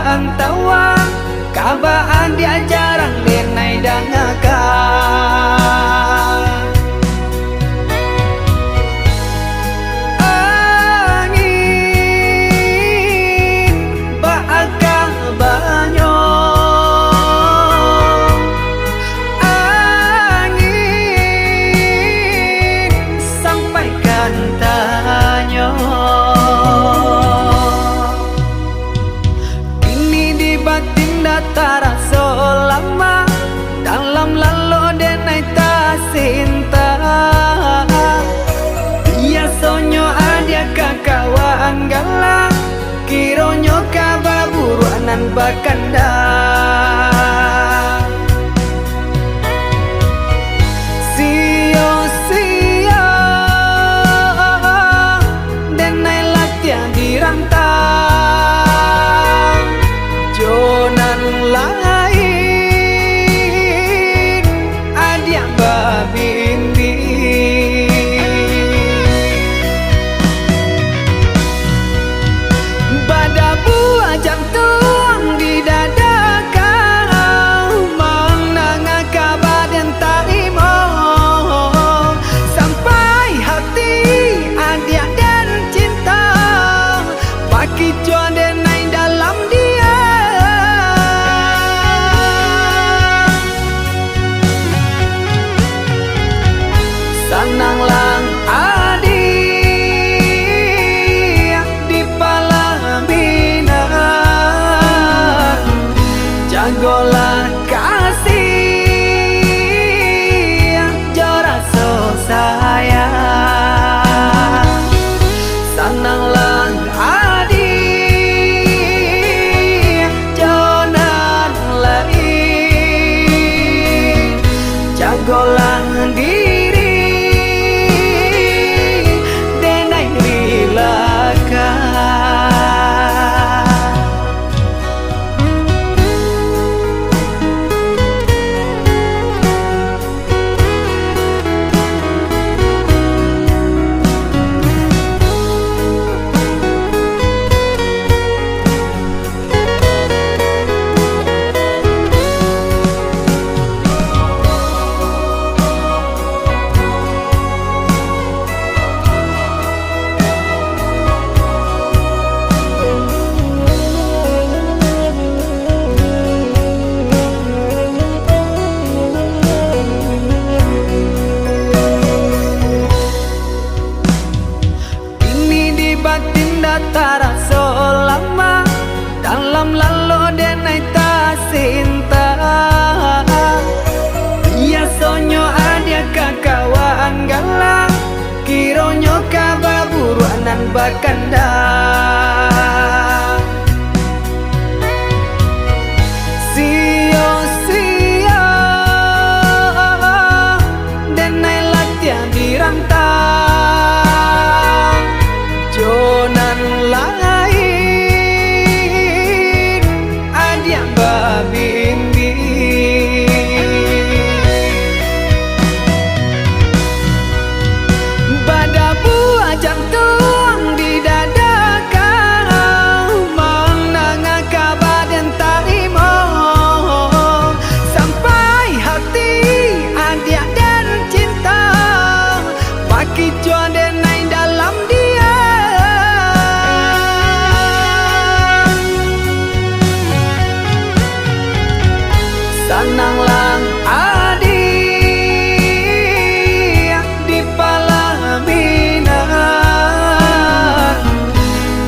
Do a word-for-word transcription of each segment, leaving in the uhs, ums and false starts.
Antawang, kaba adiak jarang denai dangakan. Angin, baa kabanyo? Angin, sampaikan tanyo. Kini di batin ndak taraso lamah, dalam lalok denai tasinta. Biasonyo adiak ka kawan galah, kironyo kaba buruak nan bakanda. Sio-sio denai latiah di rantang, jo nan lain adiak babini. Badabuak jantuang di dada kau, mandanga kaba den tarimo, sampai hati adiak den cinta, bakicuah denai dalam diam. Sananglah adiak di palaminan, jagolah kasih jo raso sayang. Sananglah adiak jo nan lain, jagolah diri denai rilakan. Kini di batin ndak taraso lamah, dalam lalok denai tasinta. Biasonyo adiak ka kawan galah, kironyo kaba buruak nan bakanda. Sio-sio denai latiah di rantang, jo nan lain adiak babini. Badabuak jantuang di dada kau, mandanga kaba den tarimo, sampai hati adiak den cinta, bakicuah denai dalam diam. Sananglah adiak di palaminan,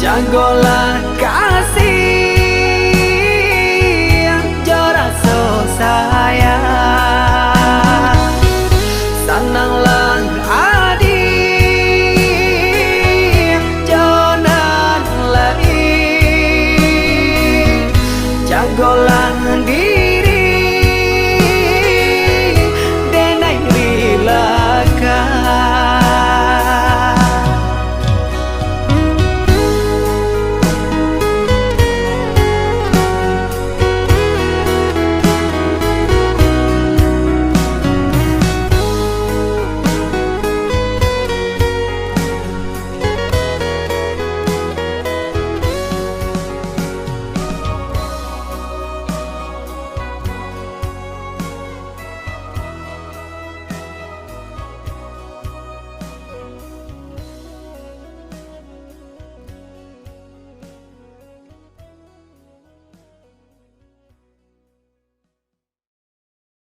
jagolah kasih jo raso sayang. Sananglah